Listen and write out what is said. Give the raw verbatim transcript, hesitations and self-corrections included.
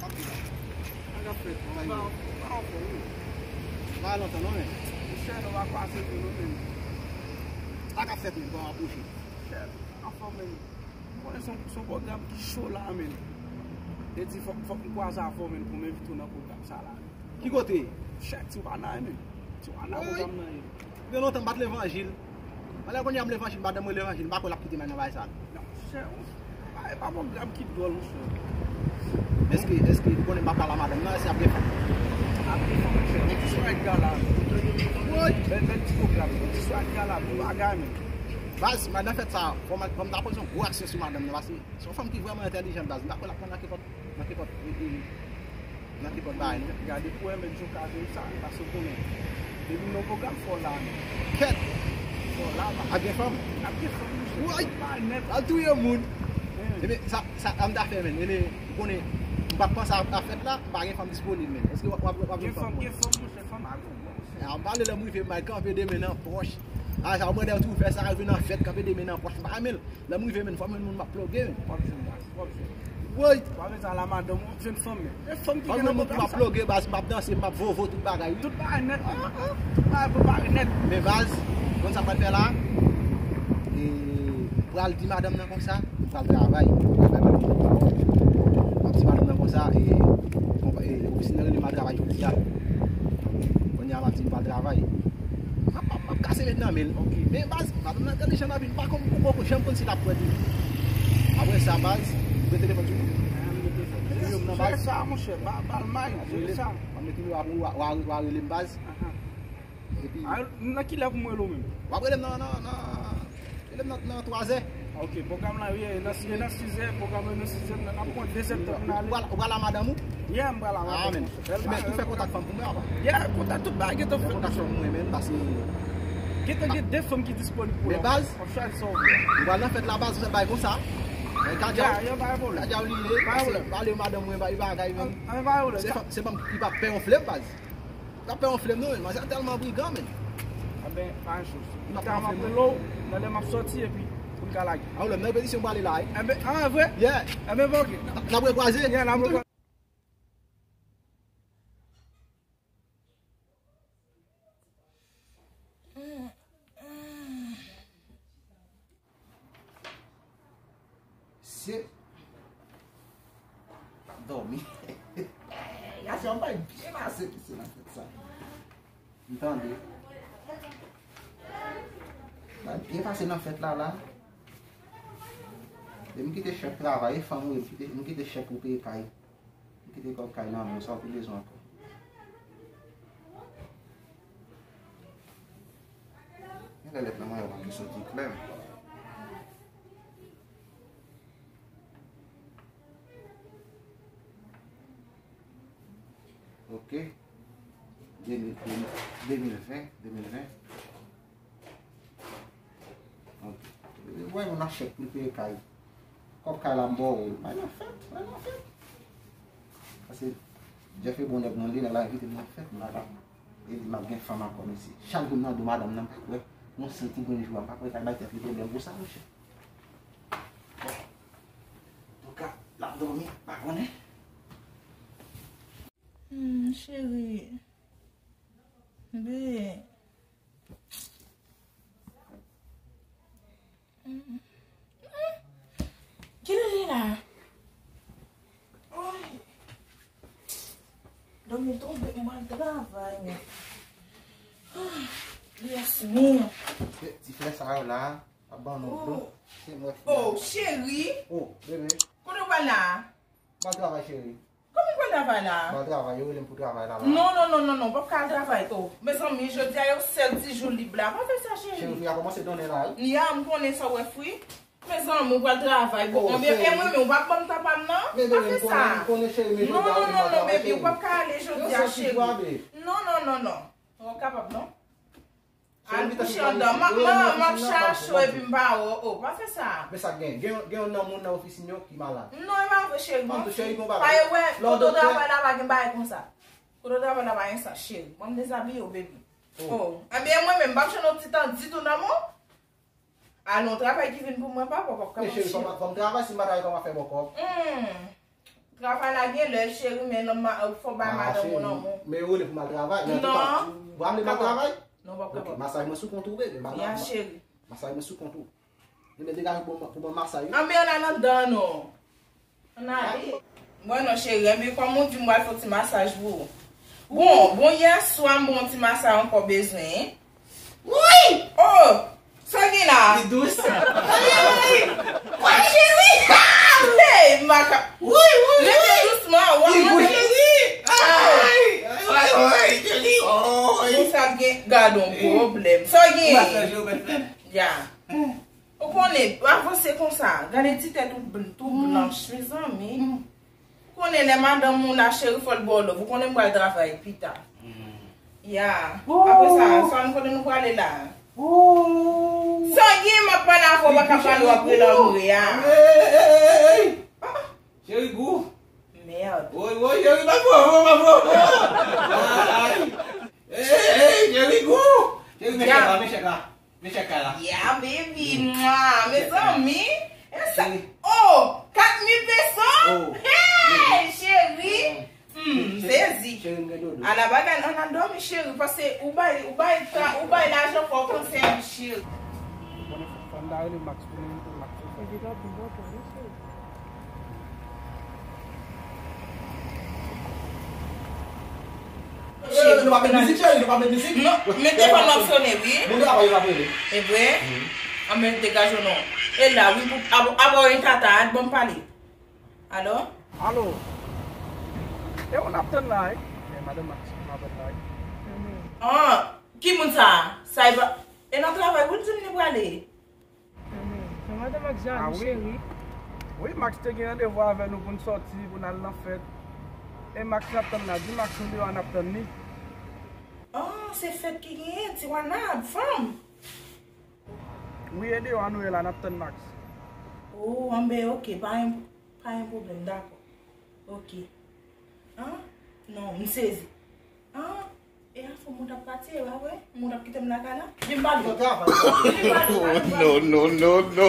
Sa k ap fèt? Kòman w ye? Ba, ba, anfòm, wi. Pa lontan non, men. Monchè, nou pa pase tou non, men. Sa k ap fèt, men? Kòman w ap bouche? Monchè, anfòm, men. Ou konnen se yon, se yon pwogram ki cho la, men. E di fòk, fòk m kwaze avè w, men, pou m envite w nan pwogram sa la, men. Ki kote? Chèk Tijuana, men. Tijuana pwogram nan ye. Gen lontan m bat levanjil. Alè kounye a m levanjil, madanm mwen levanjil, m pa kwè l ap kite m al nan bagay sa. Non, monchè, e pa pwogram ki dwòl, monchè. Èske, èske ou konnen m pa pale a madanm nan, èske ap gen fanm? Ap gen fanm, monchè. Yon ti swa Edgar la. Woy! Bèl, bèl ti pwogram. Yon ti swa Edgar la, bon bagay, men. Baz, nan fèt sa, fò m, fò m ta poze yon gwo aksyon sou madanm nan, paske se yon fanm ki vrèman entèlijan, baz. M pa kwè l ap pran nan kenpòt, nan kenpòt, e, e, nan kenpòt bagay, non. Gade pou wè, men, Djoka veye sa, paske w konnen. Depi nou pwogram fò la, men. Kèt! Fò la, pa. Ap gen fanm? Ap gen fanm, monchè. Woy! Pa nèt. Al touye moun. Ebyen, sa, sa, sa m ta fè, men. Ebyen, ou konnen, m pa panse a, a fèt la, m pa gen fanm disponib, men. Èske w ap, w ap, w ap gen fanm? Gen fanm, monchè, fanm a gon, monchè. A, m pale lè m rive, m al kanpe de men nan pòch. A, sa, mwen, lè tou fè sa, rive nan fèt, kanpe de men nan pòch, m pa renmen l. Lè m rive, men, fò m jwenn moun m ap ploge, men. W ap jwenn, baz, w ap jwenn. Woy! W ap jwenn sa la, madanm, w ap jwenn fanm, men. E fanm ki gen nan pwogram sa. Fò m jwenn moun pou m ap ploge, baz, m ap danse, m ap vovo, tout bagay, wi. Tout bagay nèt, tout bagay prepare nèt. Men, baz, konn sa m pral fè la? E, m pral di madanm nan konsa, m pral travay. M pral bay madanm nan pawòl. M ap di madanm nan konsa, e, konpa-, e, ofisin nan rele m al travay jodi a. Kounye a, m ap di m pral travay. M ap, m ap, m ap kase met nan men l. Ok. Men baz, madanm nan entèlijan anpil, m pa konn, m poko janm konn si l ap pran li. Apre sa, baz, ou gen telefòn sou ou? Ah, m gen telefòn. Mete nimewo m nan, baz. Jere sa, monchè, ba, ba l may, jere sa. M ap mete nimewo a pou ou, w a, w a, w a rele m, baz. Ahan. Epi, ah, nan kilè pou m rele w menm? W ap rele m nan, nan, nan, rele m nan, nan twazè. Ok, pwogram la, wi, nan, nan sizè, pwogram la nan sizè, n ap pran dezèdtan pou n ale. Ou pral, ou pral a madanm ou? Yeah, m pral a madanm mwen. Ah, men. Bèl bagay, tou fè kontak fanm pou mwen, apa? Yeah, kontak tout bagay gentan fèt. Fè kontak fanm pou mwen, men, paske gentan gen de fanm ki disponib pou ou. Men baz, w ap chwazi sa w vle. Ou pral nan fèt la, baz, ou fè bagay konsa. Men Kadjaw, yeah, yeah, pa gen pwoblèm. Kadjaw li ye, pase pale madanm mwen, bay bagay, men. Ah, ah, pa gen pwoblèm. Se fanm, se fanm ki pa pè yon flèm, baz. Ou pa pè yon flèm, non, men. Manzè a tèlman brigan, men. Enben, pa gen chans. Ou pa pè yon flèm, non. Nan lè m ap soti, epi pou n ka lage. Ah, ou lè m nan repetityon, m prale la, wi. Enben, ah, vre? Yeah. Enben, bon, ok. N ap rekwaze. Yeah, n ap rekwaze. Se pa dòmi. Gason bay byen pase, mesye, nan fèt sa. M tande. Bay byen pase nan fèt la, la. Depi m kite chèk travay, e fanm ou ye, m kite, m kite chèk pou peye kay. M kite kòb kay nan men w, sa w pi bezwen ankò? Genlè lèt nan manyen w pa vle soti klè. Ok. De mil, de mil, de mil ven, de mil ven. Ok. Ou wè moun nan chèk pou l peye kay. Kòb kay la m ba w. Bay nan fèt, bay nan fèt. Paske Jeff e bon nèg nan li, nèg la envite m nan fèt, m pa ka. E di m ap gen fanm ankò, mesye. Chak jou m nan do madanm nan, m pa kwè. Yon sèl ti grenn jou a, m pa kwè l ka bay tèt li pwoblèm pou sa, monchè. Bon. Antouka, l ap dòmi, pa konnen. Hmm, cheri. Be. Kilè li la? Oy. Dòmi tonbe, m al travay. Yes, mi. Ti frè sa yo la, ap ban nou dlo. Se mwen. Oh, cheri. Oh, bebe. Kote w pral la? M al travay, cheri. Kòman w pral travay la? M al travay, yo rele m pou travay la, la. Non, non, non, non, non, w p ap ka al travay. Oh, mezanmi, jodi a yon sèl ti jou lib la. Pa fè sa, cheri. Cheri, fwi a kòmanse donnen la, wi. Ya, m konnen sa w wè fwi. Mezanmi, w pral travay. Bon, oh, anben, cheri. E mwen menm, w p ap ban m ta pa m nan? Pa fè sa. Men, bebe, m konnen, m konnen, cheri, men jodi a, non, non, non, non, baby, w p ap ka ale jodi a, cheri. Non, non, non, non. W p ap kapab, non. Al kouche anndan. M ap, m ap, m ap chache w epi m pa wè w. Oh, pa fè sa. Men sa k gen? Gen, gen youn nan moun nan ofisin yo ki malad. Non, e pa vre, cheri. Ban m tou, cheri, gon bagay. Pa e wè, kote w travay la pa gen bagay konsa. Kote w travay la pa gen sa, cheri. Ban m dezabiye w, baby. Oh. Oh. Ebyen, mwen menm, m p ap jwenn yon ti tan ditou nan men w. Alon, travay ki vin pou mwen, papa, w p ap kapab. Men cheri, fò m, fò m travay, si m pa travay, kòman m ap fè bò kòb? Hmm. Travay la gen lè, cheri, men nan ma- fò bay madanm ou lanmou. Men ou rele pou m al travay? Non. Ou pa vle m al travay? Non, w p ap kapab. Ok, masaj mwen sou kont ou, bebe. Ya, cheri. Masaj mwen sou kont ou. Ebyen, degaje pou mwen, pou mwen masaj, wi. Anben, ann al anndan, non. Ann ale. Mwen non, cheri, anben, kòm ou di, m pral fè yon ti masaj pou ou. Bon, bon, yèswa, m ba w yon ti masaj ankò bezwen, hein? Wi! Oh! Sa gen la? Li dous. Wi, wi. Hey, maka. Wi, wi, wi. Rete dousman, w ap monte. Li gou, cheri. Ay, ay, ay, ay, cheri. Oh, ay. Konsa gen, gad yon pwoblèm. Sa gen? Masaj yo bèl fè. Ya. Ou konnen, avanse konsa. Gade ti tèt ou bl- tou blanch, mezanmi. Ou konnen lè madanm ou la, cheri, fò l ba w love. Ou konnen m pral travay pita. Ya. Apre sa, sa nou kote nou prale la? Sa gen, m ap pale avè w, pa ka pale w ap rele anmwe a. Cheri gou. Mèd. Woy, woy, cheri, pa fò, pa fò, pa fò. Ay. Ey, ey, cheri gou. Cheri, men chèk la, men chèk la. Men chèk la. Yeah, baby. Mwa, mezanmi. E sa. Oh, kat mil peso? Hey, cheri. Hmm, sezi. Cheri, m gen dodo. Ala bagay, ann al dòmi, cheri, paske ou bay, ou bay, ou bay lajan fò w konn sèvi, cheri. Ou konnen fò, fò m ta rele Max pou nou, pou Max. Cheri, nou pa met mizik, cheri, nou pa met mizik. Non, men telefòn nan ap sonnen, wi. Moun yo ap rele. E vre? Anben, degaje w non. E la, wi, pou, ap, ap yon tata, ban m pale. Alo? Alo? E ou n ap tann la, wi? E madanm Max, madanm la, wi. Ah, ki moun sa? Sa e pa, e nan travay, wi, l di m li prale. Anmwey, men madan Max jaloux, cheri. Wi, Max te gen randevou avè nou pou n sòti, pou n al nan fèt. E Max n ap tann la. Di Max nou deyò a, n ap tann li. Oh, se fèt ki genyen, ti wanab, fanm. Wi, e deyò a nou ye la, n ap tann Max. Oh, anben, ok, pa gen, pa gen pwoblèm, dakò. Ok. An? Non, m sezi. An? E afè moun t ap pati, e pa vre? Moun t ap kite m lakay la? Vin pale. Vin pale. No, no, no, no.